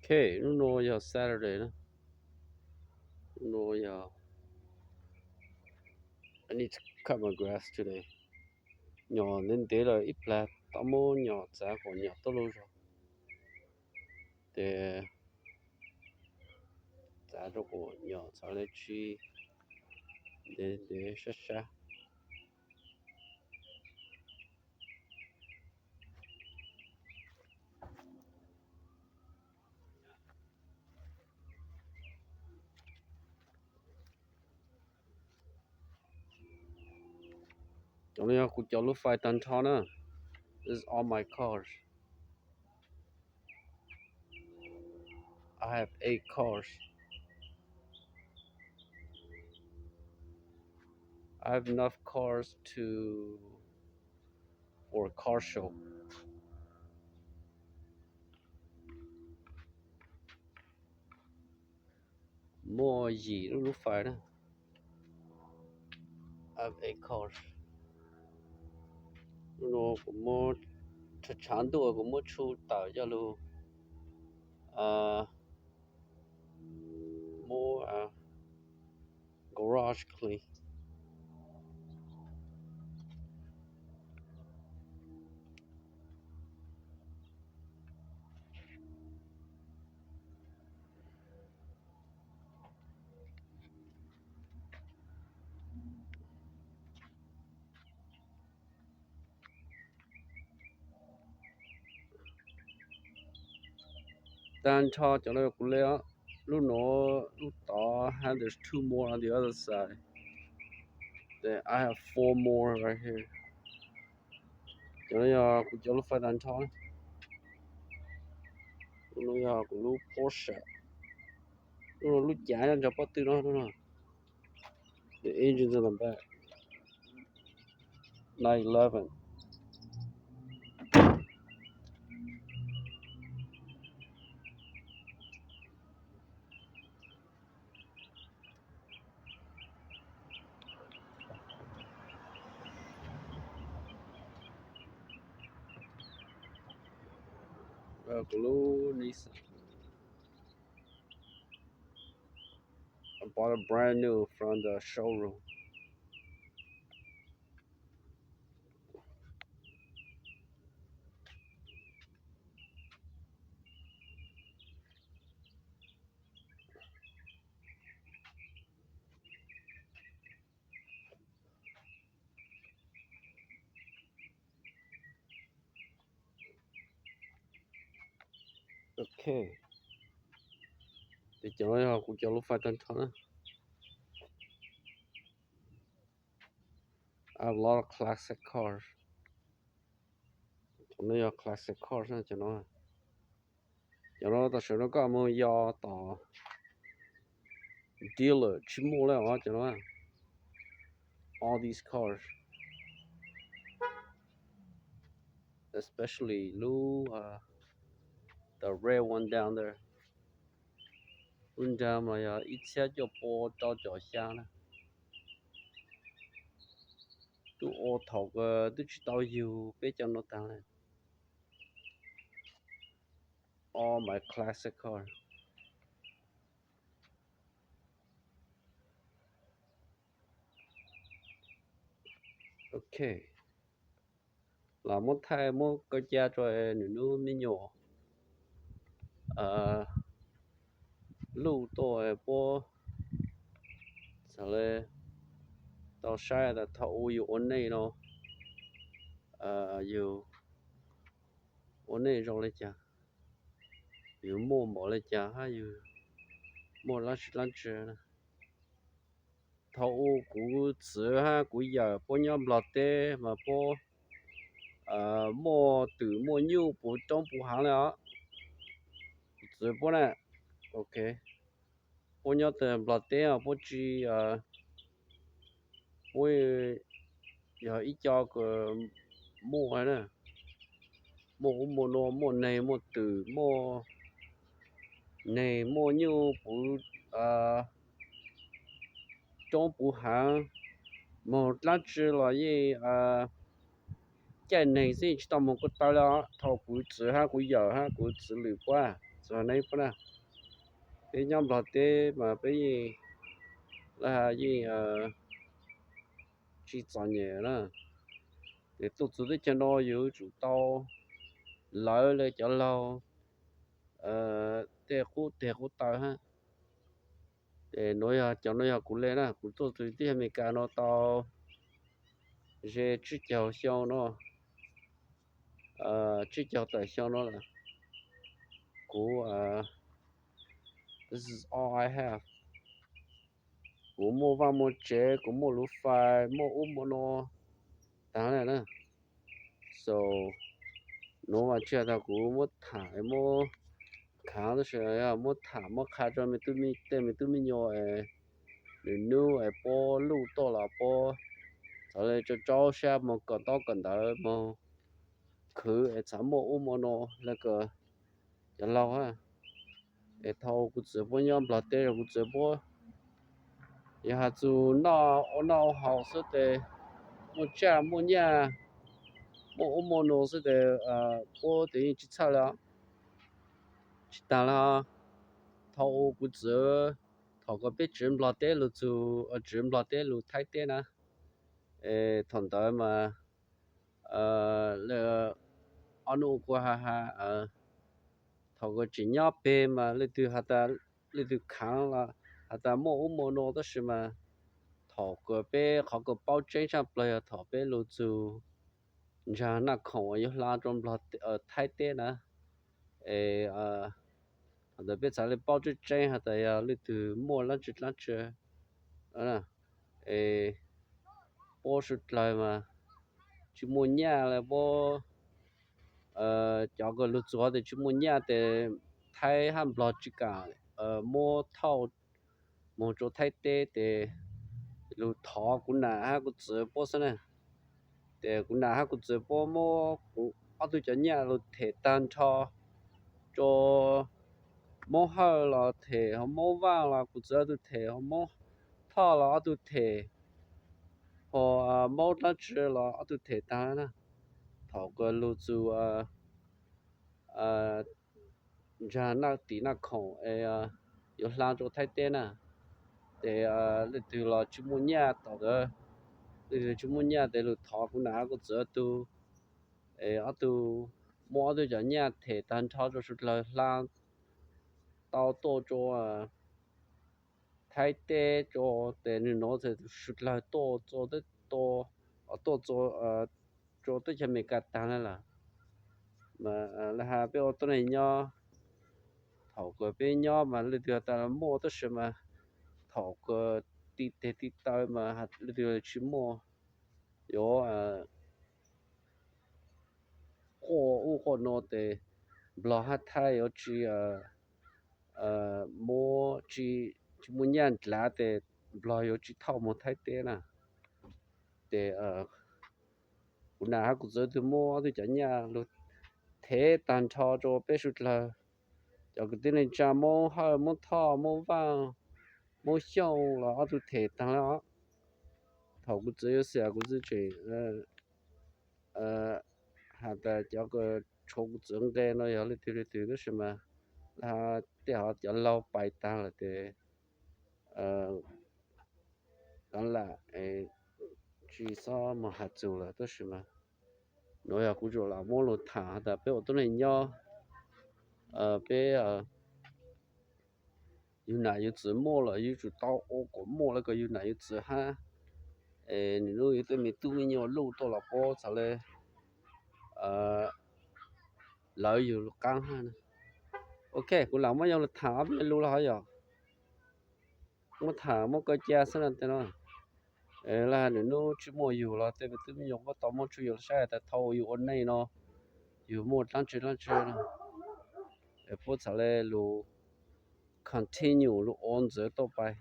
Ok, hnub no yog Saturday na. Hnub no yog I need to cut my grass today. Nyom ntev ntev lawm ib plag tau muab nyom txav kom nyom tuaj lug zog. Ces txav rau kom nyom txav li tsis ntev ntev sab sab. Cov no yog kuv cov lub fais tag nrho na. This is all my cars. I have eight cars. I have enough cars to for a car show. Muaj yim lub lub fais na. I have eight cars. Hnub no kuv muab, tshav tshav ntuj kuv muab tshu tawm coj lug muab garage clean. Tag nrho cov no kuv le, lub no, lub tod, and there's two more on the other side. Then I have four more right here. Cov no yog kuv cov lub fais tag nrho. Lub no yog kuv lub Porsche. Lub no lub cav nyob nrog pob tw no. The engine's in the back. Nine eleven. Kuv lub Nissan. I bought it brand new from the showroom. Ok, ces cov no yog kuv cov lub fais tag nrho na. I have a lot of classic cars. Cov no yog classic cars na cov no. Cov no tam sim no koj mus yos tom dealer tsis muaj li os cov no. All these cars, especially lub, the red one down there. Lub nrag mas yog ib txhiab cuaj pua rau caum xya na. Twb ua thaum twb tsis tau yug peb cov no tag li. All my classic car. Ok, los muab thaij muab kaw ca rau nws nub me nyuam luj tuaj puab txhad le tau saib tas thaum ub yus ua neej no, yus ua neej zoo li cas, yus muaj npaum li cas hab yus muaj dlaab tsi dlaab tsi. Thaum ub kuv txiv hab kuv yawm puab nyob Nplog teb mas puab muaj twm muaj nyuj puv roob puv haav li os. Kuv txiv puab na, ok, puab nyob teg Nplog teb os, puab tsi, puab yog ib co kws muaj na, muaj ub muaj nuav, muaj neeg muaj twm, muaj neeg muaj nyuj puv roob puv haav, moog dlaab tsi los yeej caij neeg xwb, tsi tau moog ko taw li os. Thaum kuv txiv hab kuv yawm hab kuv txiv lwm puab, txog neb pab na. Peb nyob Nplog teb mas peb yeej, lawv yeej tsis txom nyem na. Ces tuaj txug teb chaws no yus tsum tau lawv le cov laug tej qub teg qub taw hab. Ces nuav yog, cov nuav yog kuv le na, kuv tuaj txug teb chaws Amelikas no tau ze tsib caug xyoo no, tsib caug tawm xyoo no lawm. Kuv, this is all I have. Kuv muaj vaaj muaj tsev, kuv muaj lub fais, muaj ub muaj no taag le na. So nuav mas tsi has tas kuv muab tham muab khaav, tab sis yog muab tham muab qha rua me tub me, tej me tub me nyuam es nws nub es puab luj tuaj los puab txhad le rau rau sab moog kawm ntaub kawm ntawv moog khwv es txhad muaj ub muaj no le kws cov laug hab. Es thaus kuv txwv puab nyob Nplog teb, kuv txwv puab yog has txug noj ua noj ua haus xwb tes muaj tsaj muaj nyaj, muaj ub muaj no xwb tes puab tes yeej tsi txhawj le. Tsi taag le, thaus kuv txwv, thaus kws peb tsiv Nplog teb lug txug, tsiv Nplog teb lug Thaib teb na, es thaus ntawd mas le ob nub kuv has has, thaus kws tseem nyob peg mas leej twg has tas, leej twg khaav los has tas muaj ub muaj no, tab sis mas thaus kws peb qhov kws paub tseeb tshaj plawg yog thaus peb lug txug ntsaag Naj Khoom yuav hla rua Nplog, Thaib teb na. Es thaus ntawd peb txhad le paub tseeb tseeb has tas yog leej twg muaj dlaab tsi dlaab tsi. Es puab suav dlawg mas tsi muaj nyaj le, puab cov kws lug txug tes tsi muaj nyaj tes Thaib hab Nplog tsi kaam muab thauj moog rua Thaib teb tes lug thov kuv nam hab kuv txwv puab xwb na. Tes kuv nam hab kuv txwv puab muab kuv ob tug cov nyaj lug them taag nrho rua Moob Hawj los them, ho Moob Vaaj los kuv txwv ob tug them, ho Moob Thoj los ob tug them, ho Moob dlaab tsi los ob tug them taag na. Thaus kws lug txug ntsaag Naj, tim Naj Khoom es yuav hla rua Thaib teb na, tes leej twg los tsi muaj nyaj tom ntawd, leej twg tsi muaj nyaj tes lug thov kuv nam hab kuv txwv ob tug, es ob tug muab ob tug cov nyaj them taag nrho rua suav dlawg hla tau tuaj rua Thaib teb rua, tes nwg nuav tes suav dlawg tuaj txua teb, tuaj txua rua teb chaws Amelikas taag le lawm. Mas le has peb ua tuab neeg nyob, thaus kws peb nyob mas leej twg has tas muaj, tab sis mas thaus kws ti teg ti taw mas leej twg tsi muaj, yuav quaj ub quaj no tes Nplog hab Thaib yuav tsi muab, tsi muaj nyaj ndlav tes Nplog yuav tsi thauj moog Thaib teb na. Tes kuv nam hab kuv txwv tug muab ob tug cov nyaj lug them taag nrho rua peb suav dlawg, cov kwv tij neej tsaa Moob Hawj, Moob Thoj, Moob Vaaj, Moob Xyooj los ob tug them taag le os. Thaus kuv txwv yuav xaam kuv txwv tseem has tas cov kws tshuav kuv txwv nqe no yog leej twg leej twg, tab sis mas le has tej hov cov laug pais taag lawm tes kav lam tsi xob moog has txug lawm, tab sis mas nuav yog kuv tsuas lam muab lug thaam has tas peb ua tuab neeg nyob, peb yug nam yug txwv muaj los yug tsum tau ua kom muaj le kws yug nam yug txwv hab. Es nwg nuav yug tej me tub me nyuam luj tuaj los puab txhad le lawv yug lug qaab hab. Ok, kuv lam muab yog lug thaam ob peb lug le hov yog muab thaam muab kaw ca xwb no tes no. Le nwg nuav tsi muaj yug los tej me tub me nyuam puab tau muab tshuaj yug saib tas thaus yug ua neej no yug muaj dlaab tsi dlaab tsi no, puab txhad le lug continue lug ua ntxiv tuaj pais.